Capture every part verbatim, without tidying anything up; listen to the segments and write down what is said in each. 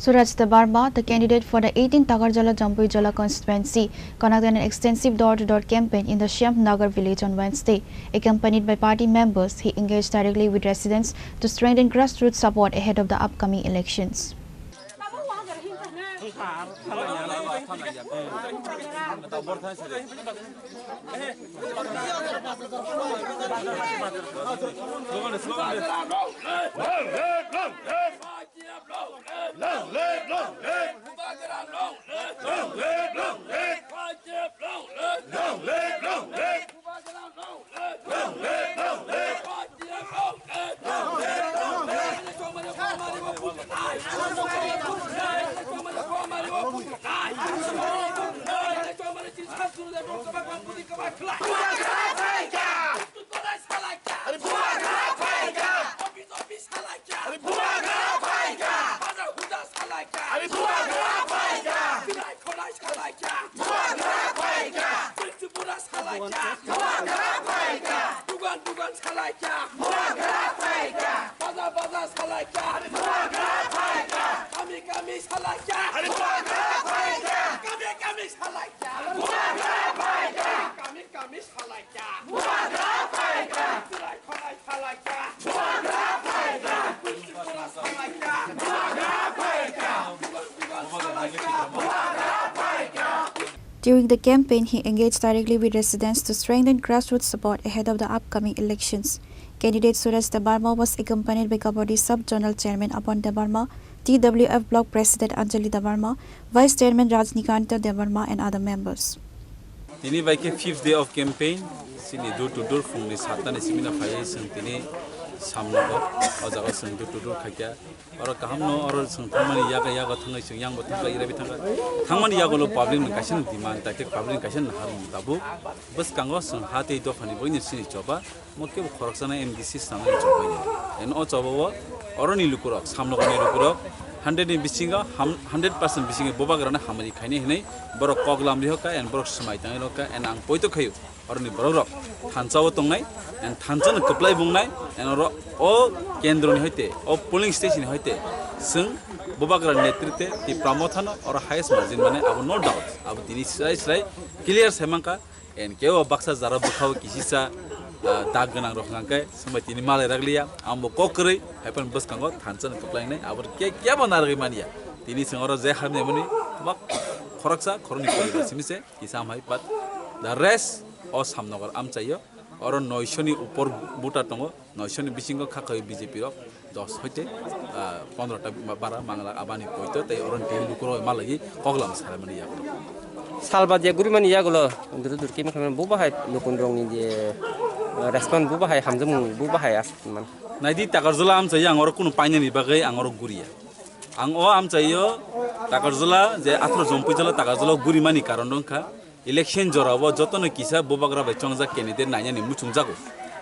Suraj Debbarma, the candidate for the eighteen Takarjala Jampui Jala constituency, conducted an extensive door-to-door campaign in the Shyam Nagar village on Wednesday. Accompanied by party members, he engaged directly with residents to strengthen grassroots support ahead of the upcoming elections. Long live, long live. Long live, long live. Long live, long live. Dugan dugan salaikha. Bubagra phaikha. Baza baza salaikha. Bubagra phaikha. Kami kami salaikha. Bubagra phaikha. Kami kami salaikha. Bubagra phaikha. Kami kami salaikha. Bubagra phaikha. Chwrai khonai salaikha. Bubagra phaikha. Kuchi pura salaikha. Bubagra phaikha. Dugan dugan salaikha. Bubagra phaikha. During the campaign, he engaged directly with residents to strengthen grassroots support ahead of the upcoming elections. Candidate Suraj Debbarma was accompanied by Kabaddi Sub-Zonal Chairman Apan Debbarma, T W F Block President Anjali Debbarma, Vice Chairman Rajnikanta Debbarma, and other members. Tini bai khe fifth day of campaign, chini door to door phungni satta ni simi no phaiwi chwng tini samno o jaga chwng door to door khaikha. Oro kaham no, oro chwng thangmani yaga yago thangwi chwng yang bo thangkha, ira bi thangkha. Thangmani yago lo public ni kaisa ni demand, tai khe public ni kaisa ni naharmung tabuk. Bwskango chwng ha tei dopha ni buini chini choba, mo kebo khoroksa na M D C swnamnani choba ya. En o choba o oro ni lukurok, samno ni lukurok, hundred ni bisingo ham-, hundred percent bisingo bubagra no hamari khainai hinwi borok kok lam rihokha, en borok swmai tangwi rokha, en ang poito khaio. Oroni borok rok thansa o tongnai, and thansa no kwplai bungnai, and oro o kendro ni hoite, o polling station ni hoite, chwng bubagra netritwe Tipra Motha no oro highest margin mane abo no doubt, abo tini srai srai clear sai mankha, and kebo baksa jara bwkhao kisisa, ah, dag gwnang rok hwnkhe swngbai tini malai rwkliya, abo kok kwrwi, haiphano bwskango thansa no kwplai wngnai, abo khe kebo narwgwi manya, tini chwng oro je harmoni mani, bak khoroksa khoroknwi kwrwi simi se. Kisa hamhai, but the rest o Samnagar amchaio, oro noisho ni upor voter tongo, noisho ni bisingo kha khaio B J P rok dos hoite, ah, pondro ta ba-, bara mangla abani poito tei oro ni tini lukurok malai koklam sarimani yago. Salbad ya gurimani yagulo, duru duru kimi khamani bo bahai lukun rokni je, ah, respond bo bahai hamjakmung bo bahai as man. Naidi Takarjala amchaio ang oro kunu painani bagwi ang oro guriya. Ang o amchaio Takarjala je athro Jompuijala Takarjala o gurimani karon wngkha election jorao jotono kisa bubagra bai chongjak candidate nainani muchungjago.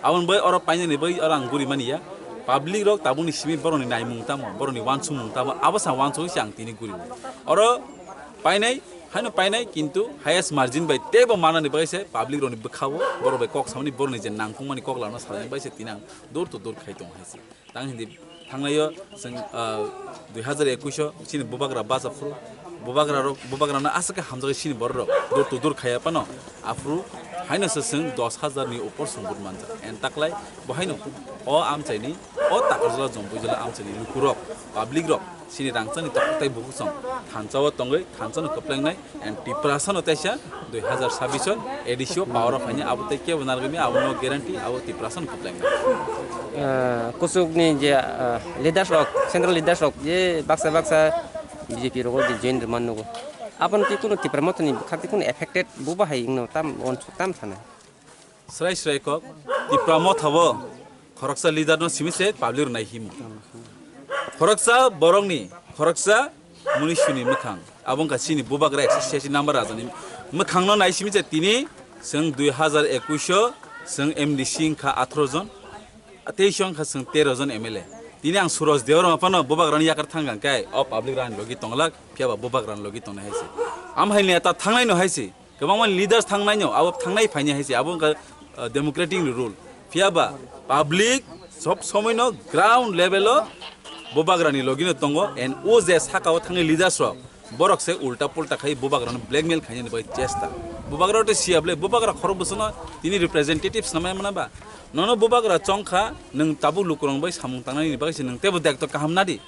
Aboni bai oro painani bai oro ang gurimani ya. Public rok tabukni simi borokni naimung tamo, borokni wansukmung tamo, abo sa wansugwi se ang tini guriwo. Oro painai, haino painai, kintu highest margin bai teibo manani bai se public rokni bwkhao borok bai kok samani borokni je nangkukmani kok lama salani bai se tini ang door to door khai tongo hai se. Tang hindi thangnaio chwng, ah, dui hazar ekush o chini bubagra bacha phuru. Bubagra rok, bubagra no aswk khe hamjagwi chini borok rok door to door khaiya phano aphuru haino se chwng dos hazar ni upor song vote manjak. And taklai bo haino o amchaini, o Takarjala Jompuijala amchaini lukurok, public rok chini rangchakni tokthai bukuchong thansa o tongwi thansa no kwplengnai. And Tiprasa no teisa dui hazar sabbish o A D C o power o phaini abo tei kebo narwgwi maya, abo no guarantee, abo Tiprasa no kwplai maya. Ah, kuchuk ni je, ah, leaders rok, central leaders rok je baksa baksa B J P rogo je join rwma nugo. Abo no tei kunu Tipra Motha ni bwkhak tei kunu affected bo bahai wngno tam, tam sana. Srai srai kok, Tipra Motha bo khoroksa leader no simi se public rwnai himo. Khoroksa borokni, khoroksa munisuni mwkhang. Abo wngkha chini bubagra ekso siyasi number rajani mwkhang no nai simi se tini chwng dui hazar ekush o chwng M D C wngkha athro jon, teis o wngkha chwng tero jon M L A. Tini ang Suraj Debbarma phano bubagra ni yakar thang khe o public rani logi tonglak, phiya ba bubagra ni logi tongnai hai se. Am hai neta thangnai no hai se. Kwbangma leaders thangnaino, abo thangnai phaini hai se, abo wngkha, uh, democratic ni rule. Phiya ba public sob somoi no ground level o Bubagrani logino tongo, and o je sakao thangwi leaders rok, borok se ulta pulta khai bubagrano blackmail khainani bai chesta. Bubagra to siya ble, bubagra khorok bwsano tini representative samai mana ba? Nono bubagra chongkha, nwng tabuk lukurok bai samung tangnani bagwi se nwng tebo dekto kaham nadi.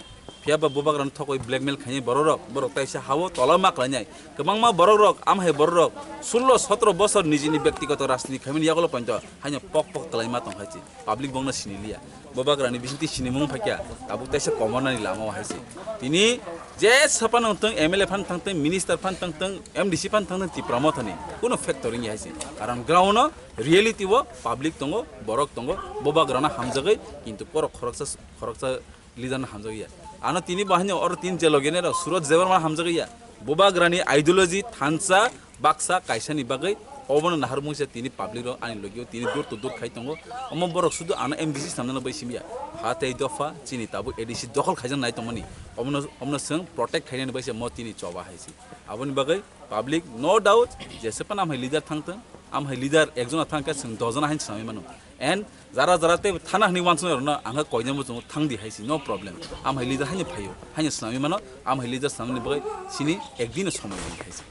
Phiya ba bubagrano thokwi blackmail khainai borok rok, borok taisa hao tola ma khlainai. Kwbangma borok rok, amhai borok rok, sullo sotro bosor nijini byaktigoto rajniti khaimani yagulo pointo haino pok pok kwlaima tong hai se. Public bongno siniliya. Bubagrani bisingtwi sinimung phaikya, tabuk taisa komornani lama o hai se. Tini je saphano thang, M L A phan thang thang, minister phan thang thang, M D C phan thang thang, Tipra Mothani kuno factor wngya hai se. Karon ground o, reality o public tongo, borok tongo, bubagrano hamjagwi, kintu borok khoroksa, khoroksa leader no hamjagwi ya. Ano tini bahai no oro tin je logi nai rok Suraj Debbarma hamjagwi ya. Bubagrani ideology thansa baksa kaisani bagwi obono nahar mungsa tini public rok ani logi o tini door to door khai tongo. Omo borok sudu ano M D C samnano bai simya. Ha tei dopha chini tabuk A D C dokhol khaijak nai tongmani. Omono, omono swng protect khainani bai se mo tini choba hai se. Aboni bagwi public no doubt jesa pan amhai leader thang thang, amhai leader ekjona thang khe swng doh jona haino swnamwi mano. And jara jara tei thana hwnwi wansuknai rokno ang khe koinai bo chungo thang di hai se, no problem. Amhai leader haino phaio, haino swnamwi mano, amhai leader swnamni bagwi sini ekdino somoi di hai se.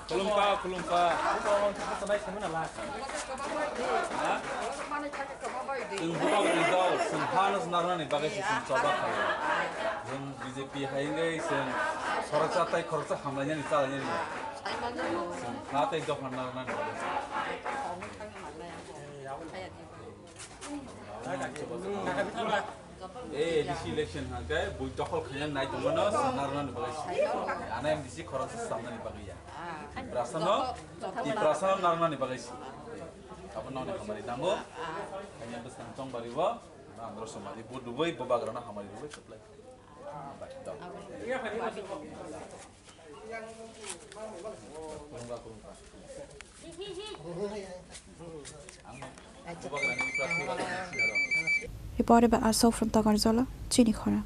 Khulumkha, khulumkha. Chwng bubagrani dol, chwng hano narnani bagwi se chwng choba khaio. Chwng B J P hai wngwi chwng khoroksa tei khoroksa hamlainani chalainani. Chwng ha tei dopha narnani bagwi se. Eh, A D C election hwnkhe bui dokhol khaina nai tongmano narnani bagwi se. Ano M D C khoroksa samnani bagwi ya. Tiprasano, Tiprasano narnani bagwi se. Abo nokni hamari nango. Kanya bwskang chongbari o, na andro somani bo dubui, bo bagrano hamari dubui, supply. Bai, dong. Khulumkha, khulumkha. Ang bo bagrani prasni bagrani sinaro. Reported by Ashok from Takarjala, Chinikhora.